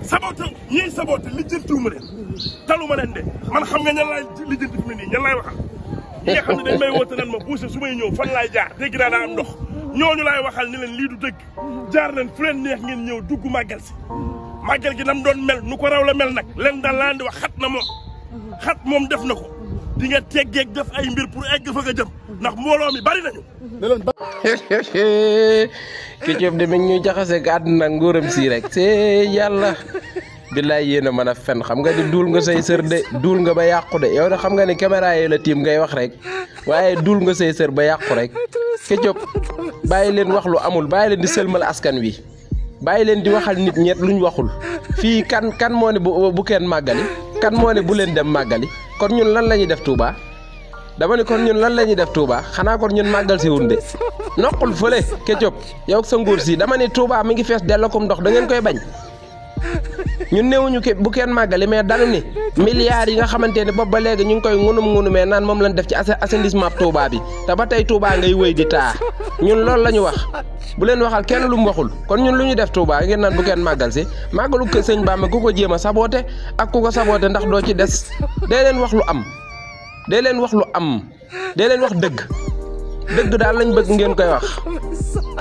saboté ñiy saboté lijjantiwuma leen taluma leen de man xam nga ñan laay lijjanti fi mu nii ñan laay waxal ñi nga xam ne dañ may woote nan ma buuse su may ñëw fan laay jaar dégg naa daa am ndox ñooñu laay waxal ni leen lii du dëgg jaar leen fu leen neex ngeen ñëw dugg màggal si màggal gi nam doon mel nu ko raw la mel nag leen daal laa di wax xat moom def na ko di nga teggeeg def ay mbir pour egg fa nga jëm ndax mbooloo mi bari nañu. Ketchup de mi ngi ñuy jaxase ak àdduna nguuram si rek c'est yàlla. billaay yéen a mën a fen xam nga di duul nga say sër de duul nga ba yàqu de yow de xam nga ni caméra yi la tiim ngay wax rek waaye duul nga say sër ba yàqu rek Ketchup bàyyi leen wax lu amul bàyyi leen di sëlmal askan wi bàyyi leen di waxal nit ñeet luñ waxul fii kan moo ne bu kenn màggali kan moo ne bu leen dem màggali kon ñun lan la ñuy def Touba dama ne kon ñun lan la ñuy def Touba xanaa kon ñun màggal si wun de noqul fële Ketchup yow sa nguur si dama ne Touba mi ngi fees dellakum ndox da ngeen koy bañ ñun néewuñu bu kenn màggali mais dañu ni milliards yi nga xamante ne boobu ba léegi ñu ngi koy ngunumee naan moom lañ def ci assainissement Touba bi te ba tey Touba ngay wëy di taa ñun loolu la ñu wax bu leen waxal kenn lu mu waxul kon ñun lu ñu def Touba ngeen naan bu kenn màggal si màggalu sëñ Bamba ku ko jéem a saboote ak ku ko saboote ndax doo ci des dee leen wax lu am dee leen wax lu am dee leen wax dëgg daal lañ bëgg ngeen koy wax.